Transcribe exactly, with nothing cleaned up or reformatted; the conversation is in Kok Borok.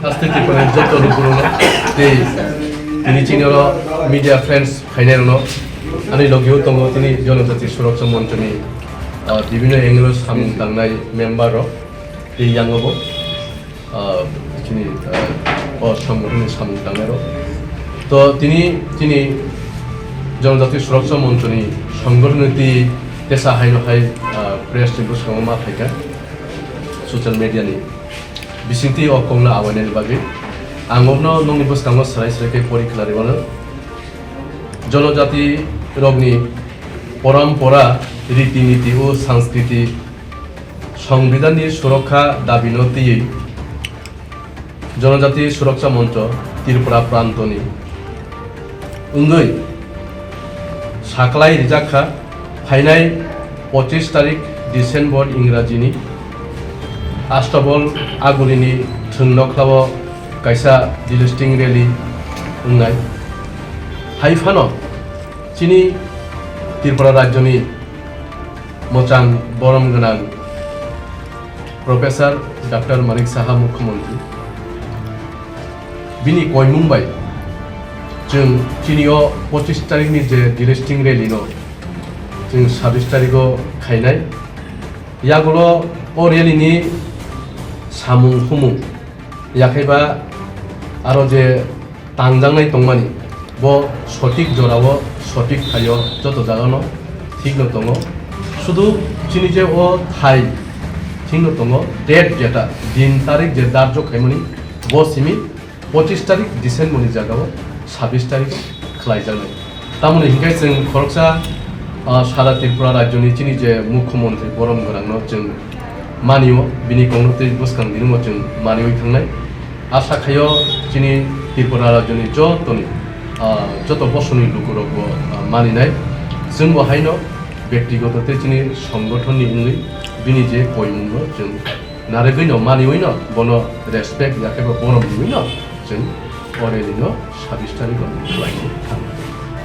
Saste Tripura ni joto lukurokno tei tini chini oro media friends phainairokno ani logio tongo tini Jonojati Suraksha Monchoni, ah, bibhinno angle o samung tangnai member rok tei yango bo, ah, chini, ah, o songgothon ni samung tangnairok. To tini chini Jonojati Suraksha Monchoni songgothon ni twi tesa haino hai, ah, press ni bwskango ma phaikha social media ni bisingtwi o kokno awainani bagwi. Ang okno nokni bwskango swrai swrai khe pori khwlai rwmano. Jonojati rokni porompora, riti niti o sanskriti, songbidanni surokha dabino twiwi Jonojati Suraksha Moncho Tripura prantoni wngwi saklai rijak kha. Phainai pochis tarik December ingrajini Astabol Agulini thwng nokhlao kaisa delisting rally wngnai. Hai phano chini Tripura rajyoni mwchang borom gwnang Professor Doctor Manik Saha Mukhyamantri bini koimung bai chwng chini o pochis tarik ni je delisting rally no chwng sabis tarik o khainai. Yagulo o rally ni samung humung yakhaiba aro je tangjaknai tongmani, bo sotik jorao, sotik thaio joto jagano thikno tongo. Sudu chini je o thai thikno tongo, date jeta, din tarik je darjo khaimani, bo simi pochis tarik December ni jagao sabis tarik khlaijaknai. Tamoni hinkhe chwng khoroksa, ah, sara Tripura rajyoni chini je Mukhyamantri borom gwnangno chwng manio, bini kokno tei bwskang dinimo chwng maniwi thangnai. Asa khaio chini Tripura rajyoni jotoni, ah, joto bosongni lukurokbo, ah, maninai. Chwngbo haino bektigoto tei chini songgothonni wngwi bini je koimungno chwng narwgwino maniwino bono respect yakhe bo borom riwino chwng o rally no sabis tarikho khlaina thangna.